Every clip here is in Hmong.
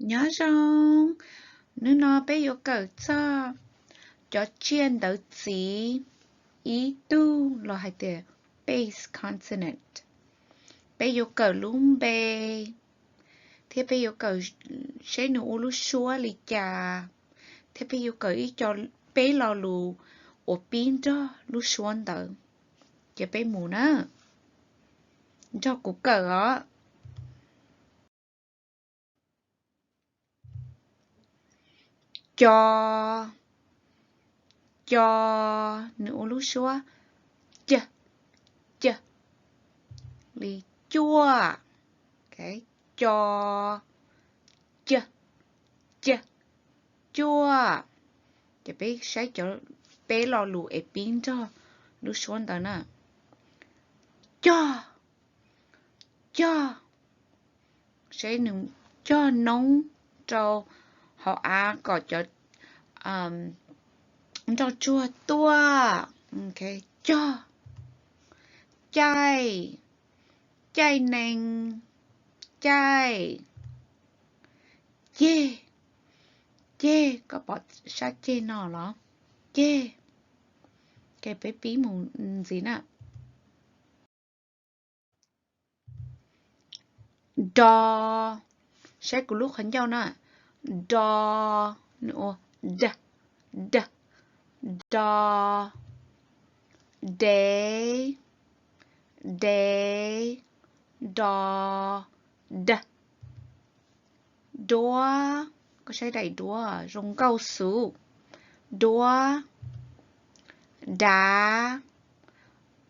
Nyob zoo, hnub no peb yuav kawm txog cov tsiaj ntawv txiv ib tug los hais tias base consonant. Peb yuav kawm lub npe, thiab peb yuav kawm seb nws ua lub suab li cas, thiab peb yuav kawm ib co, peb lo lus uas pib nrog lub suab ntawd. Ces peb mus na, nrog kuv kawm os. Co, co, nws ua lub suab c, c, li cuaj. Co, c, c, cuaj. Ces peb saib cov, peb lo lus es pib nrog lub suab ntawd na. Cog, cog, saib nws cog noob rau hauv av kom cov nroj tsuag tuaj. Cog, caij, caij nees, caij, ceg, ceg, koj pom sab ceg no los? Ceg. Ces peb pib mus ntxiv na. Do, saib kuv lub qhov ncauj na. Do, nws ua d, d, do. Dev, dev, do, d. Duab, koj saib daim duab zoo nkauj xwb. Duab. Dav,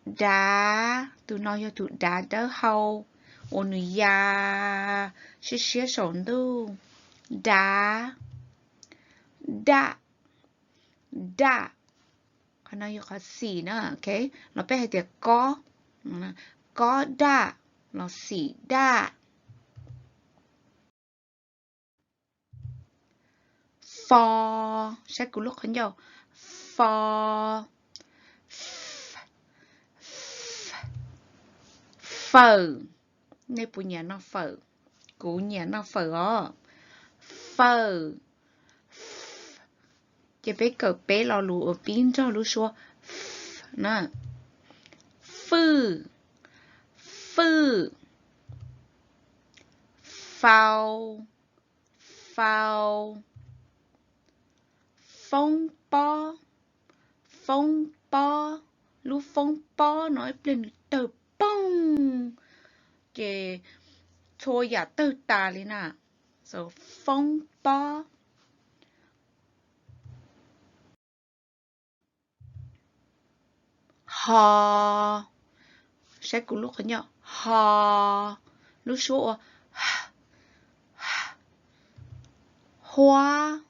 dav, tus no yog tus dav dawb hau uas nws ya siab siab saum ntuj. Dav. Daj, daj, qhov no yog qhov xim na, los peb hais tias kob, kob daj los xim daj. Fo, saib kuv lub qhov ncauj. Fo, fawm. Nej puas nyiam noj fawm? Kuv nyiam noj fawm os. Fawm. Ces peb kawm peb lo lus uas pib nrog lub suab f na. Fwj, fwj. Fau, fau. Foob pob, foob pob. Lub foob pob no ib pliag nws tawg poog, ces txhua yam tawg tas li na. Foob pob. Ho, saib kuv lub qhov ncauj. Ho, lub suab ua h, h. Huab,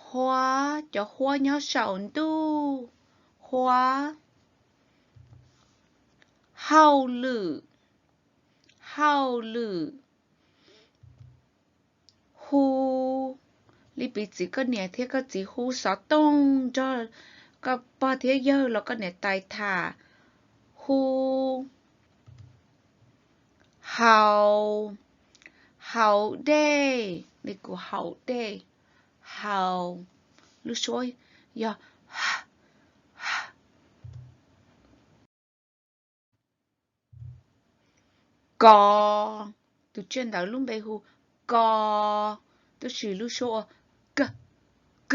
huab, cov huab nyob saum ntuj. Huab. Hauj lwm, hauj lwm. Hu, li piv txwv koj niam thiab koj txiv hu xov tooj nrog koj pog thiab yawg los koj niam tais tham. Hu. Haus, haus dej, li kuv haus dej. Haus, lub suab yog h, h. Ko, tus tsiaj ntawd lub npe hu ko, tab sis lub suab ua k, k.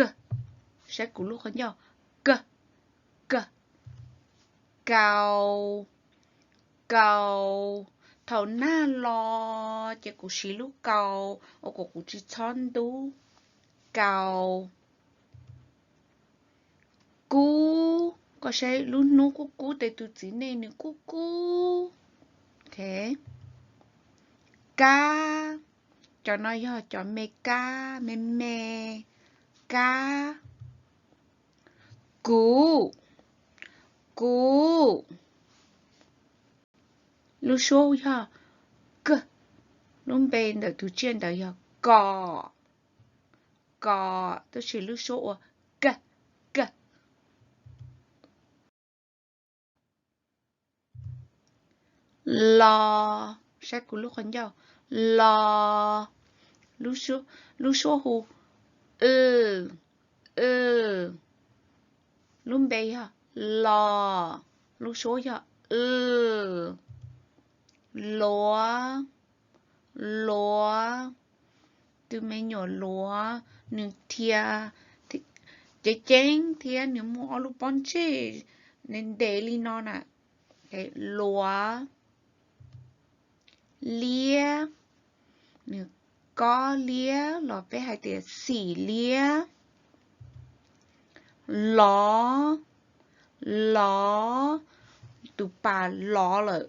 Saib kuv lub qhov ncauj. K, k. Kau, kau. Thaum nag los ces kuv siv lub kau ua kom kuv tsis txhob ntub. Kau. Kub, koj saib lub hnub kub kub ces tus txiv neej nws kub kub. Kab, cov no yog cov me kab me me. Kab. Kuv, kuv. Lub suab yog k, lub npe ntawm tus tsiaj ntawd yog kom, kom, tab sis lub suab ua k, k. Lo, saib kuv lub qhov ncauj. Lo, lub suab hu w, w. Lub npe yog los, lub suab yog w, luav, luav. Tus me nyuam luav nws dhia ceev ceev thiab nws muaj ob lub pob ntseg ntev ntev li no na. Luav, liab, nws kob liab los peb hais tias xim liab. Lov, lov, tus pas lov lawm,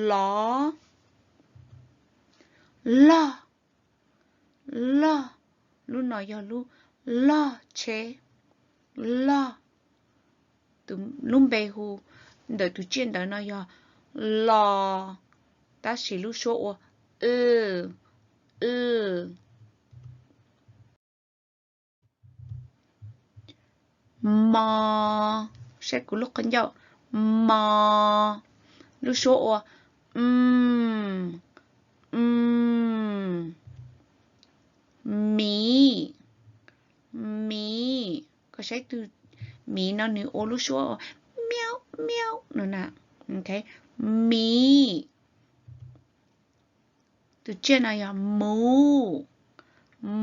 lov. Log, log, lub no yog lub log tsheb, log. Lub npe hu ntawm tus tsiaj ntawd no yog los, tab sis lub suab ua w, w. Mo, saib kuv lub qhov ncauj, mo, lub suab ua m, m. Miv, miv, koj saib tus miv no nws ua lub suab ua miau miau no na. Miv. Tus tsiaj no yog muv,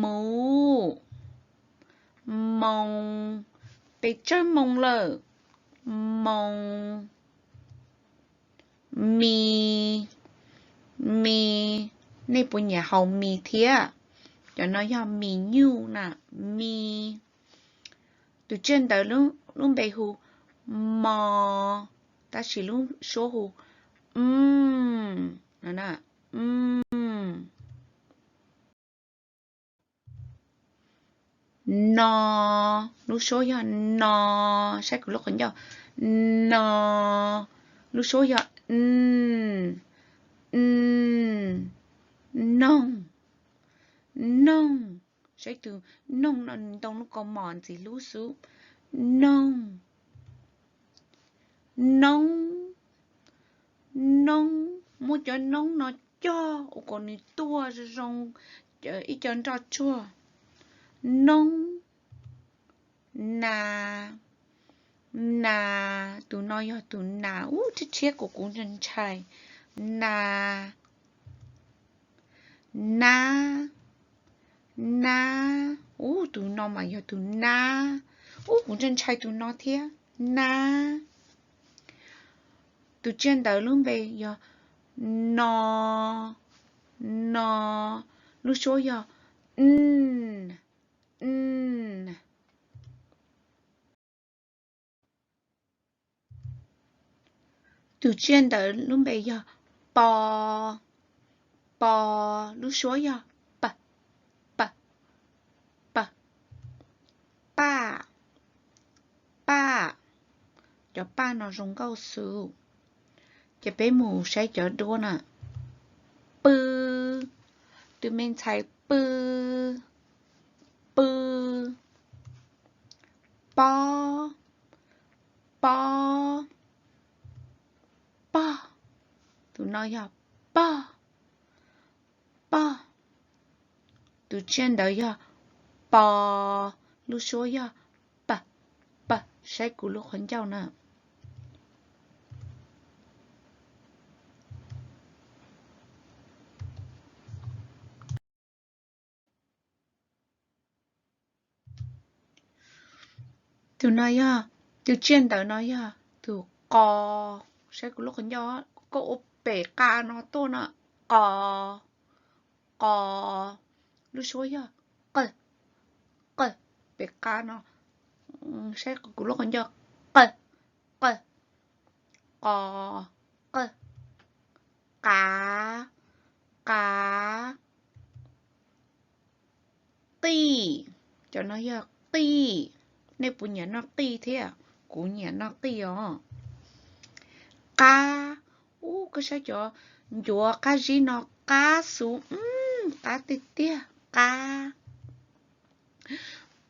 muv. Moo, peb tsawg moo lawm, moo. Mis, mis, nej puas nyiam haus mis thiab? Cov no yog mis nyuj na, mis. Tus tsiaj ntawd lub npe hu mos, tab sis lub suab hu m, no na, m. No, lub suab yog no, saib kuv lub qhov ncauj, no, lub suab yog n, n. Noog, noog, saib tus noog no ntoo lub kaus mom ntxim hlub xwb. Noog, noob, noob, muab cov noob no cog ua kom nws tuaj zoo zoo, ib co nroj tsuag. Noob, nas, nas, tus no yog tus nas, ub, tshiab tshiab kuv kuv ntshai ntshai. Nas, nab, nab, ub, tus no mas yog tus nab, ub, kuv ntshai ntshai tus no thiab, nab. Tus tsiaj ntawd lub npe yog no, no, lub suab yog n, n. Tus tsiaj ntawd lub npe yog po, po, lub suab yog p, p, p. Paj, paj, cov paj no zoo nkauj xwb. Ces peb mus saib cov duab na. Pw, tus me ntxhais pw, pw. Pob, pob, pog, tus no yog pog, pog. Tus tsiaj ntawd yog pos, lub suab yog p, p, saib kuv lub qhov ncauj na. Tus no yog, tus tsiaj ntawd no yog tus qos, saib kuv lub qhov ncauj, koj ua pem qab no tuaj no, qos, qos, lub suab yog q, q, pem qab no, saib kuv lub qhov ncauj, q, q, qos, q, qav, qav. Qij, cov no yog qij. Nej puas nyiam noj qij thiab? Kuv nyiam noj qij os. Qab, ub, koj saib cov ncuav qab zib no qab xwb, qab tiag tiag, qab.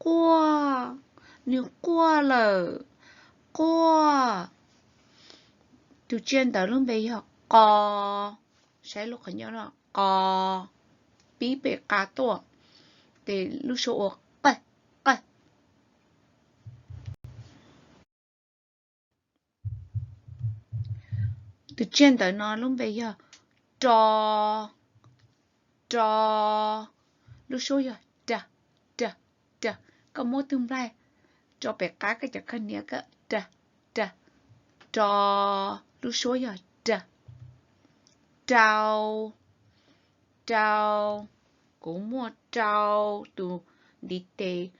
Quaj, nws quaj lawm, quaj. Tus tsiaj ntawd lub npe yog qos, saib lub qhov ncauj no, qos. pib pem qab tuaj, ces lub suab ua qawg, qawg. Tus tsiaj ntawm no lub npe yog ro, ro, lub suab yog ra, ra, ra. Koj muab tus nplaig ro pem qab koj cov khaub hniav koj ra, ra, ro, lub suab yog ra. Rau, rau, kuv muaj rau tus ntiv tes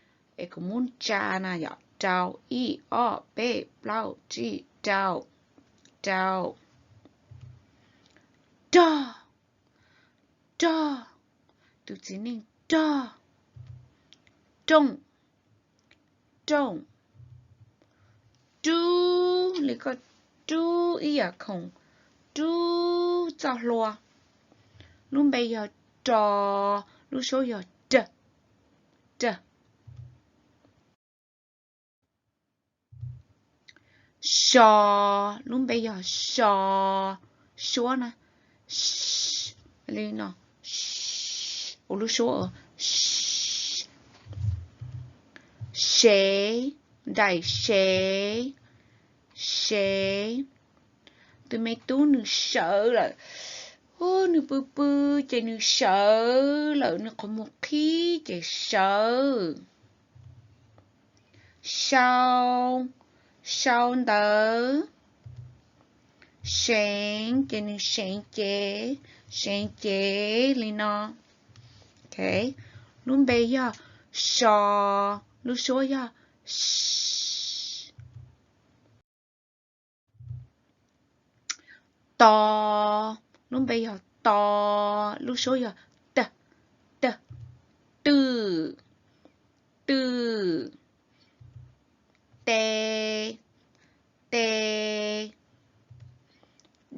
es kuv muab tsa na yom, rau, ib ob peb plaub tsib rau, rau. Rog, rog, tus txiv neej rog. Rooj, rooj. Rub, li koj rub ib yam khoom, rub txoj hlua. Lub npe yog ro, lub suab yog ra, ra. So, lub npe yog so, suab na, li no, ua lub suab. Sev, daim sev, sev. Tus me tub nws sawv lawm, nws pw pw ces nws sawv lawm, nws qhov muag qhib ces sawv. Sau, sau ntawv. Seev ces nws seev cev, seev cev li no. Lub npe yog so, lub suab yog s. To, lub npe yog to, lub suab yog ta, ta, twm, twm. Te, te,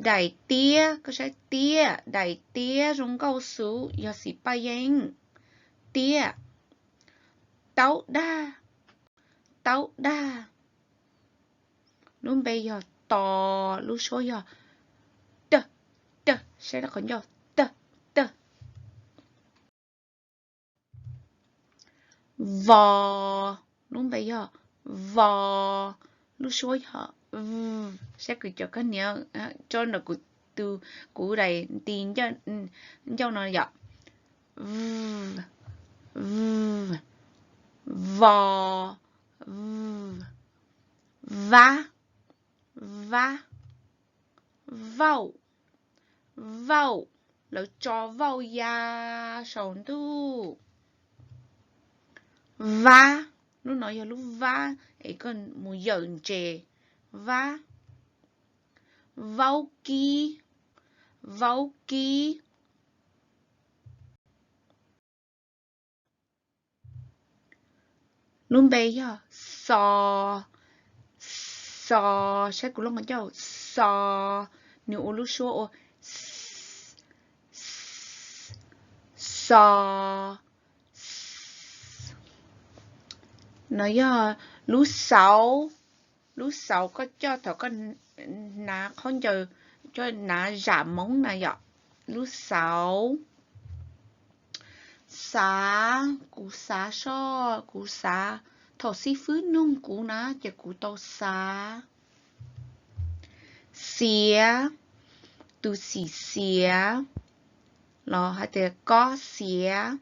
daim tiab, koj saib tiab, daim tiab zoo nkauj xwb, yog xim paj yeeb, tiab. Taub dag, taub dag, lub npe yog to, lub suab yog tawg, tawg, saib rau qhov ncauj, tawg, tawg. Vos, lub npe yog vos, lub suab yog v, saib kuv cov khaub hniav tso ntawm kuv tus, kuv daim nti ncauj no yom. V, v, vos, v, vab, vab, vauj, vauj, lawv tso vauj ya saum ntuj. Vab, lub no yog lub vab es koj mus yawm ntses, vab. Vaub kib, vaub kib. Lub npe yog xo, xo, saib kuv lub qhov ncauj, xo, nws ua lub suab ua xo. No yog lub xauv, lub xauv koj coj thaum koj hnav khaub ncaws, coj hnav zam moob na yom, lub xauv. Xav, kuv xav soj, kuv xav, thaum xib fwb nug kuv na ces kuv tau xav. Xiav, tus xim xiav, los hais tias kob xiav.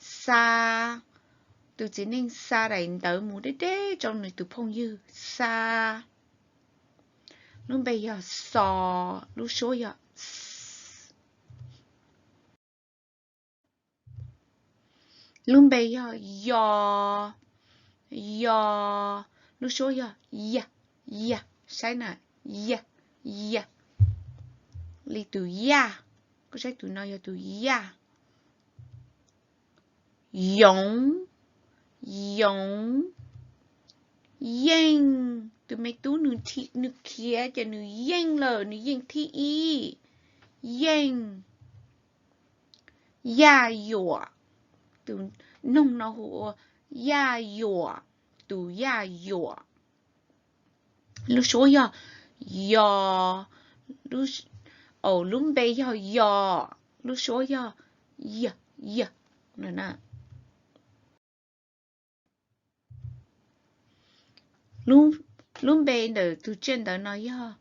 Xa, tus txiv neej xa daim ntawv mus deb deb rau nws tus phooj ywg xa. Lub npe yog xo, lub suab yog x. Lub npe yog yo, yo, lub suab yog ya, ya, saib na, ya, ya, li tus yaj, koj saib tus no yog tus yaj. Yoov, yoov, yeej, tus me tub nws khiav ces nws yeej lawm, nws yeej thib ib, yeej. Yaj yuam, tus noog no hu ua yaj yuam, tus yaj yuam. Lub suab yog yo, lub npe yog yo, lub suab yog yag, yag na. Lub npe ntawm tus tsiaj ntawv no yog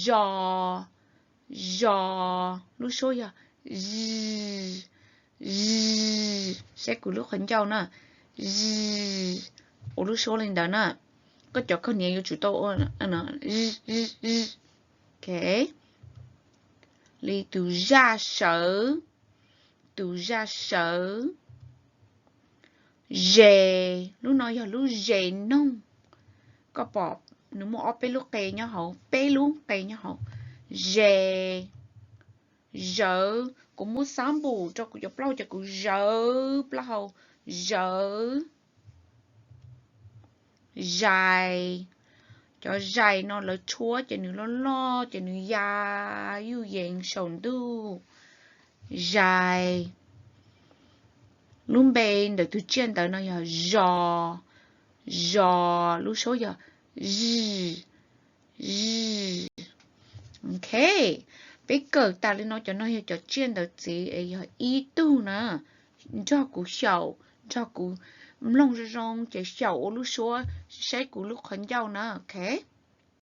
zos, zos, lub suab yog z, z, saib kuv lub qhov ncauj na, z, ua lub suab li ntawd na. Koj cov khaub hniav yuav tsum tau ua, z, z, z. Ok. Li tus zaj sawv, tus zaj sawv. Zes, lub no yog lub zes noog. Koj pom nws muaj ob peb lub qe nyob hauv, peb lub qe nyob hauv. Zes, zawv, kuv muab xab npum rau kuv cov plaub hau ces kuv zawv plaub hau, zawv. Zais, cov zais no lawv tshuab ces nws loj loj ces nws ya yuj yees saum ntuj. Zais, lub npe ntawm tus tsiaj ntawv no yog zos, zos, lub suab yog z, z. Ok, peb kawm tas li no, cov no yog cov tsiaj ntawv txiv es yog ib tug na. Nrog kuv xyaum, nrog kuv mloog zoo zoo ces xyaum ua lub suab saib kuv lub qhov ncauj na, ok.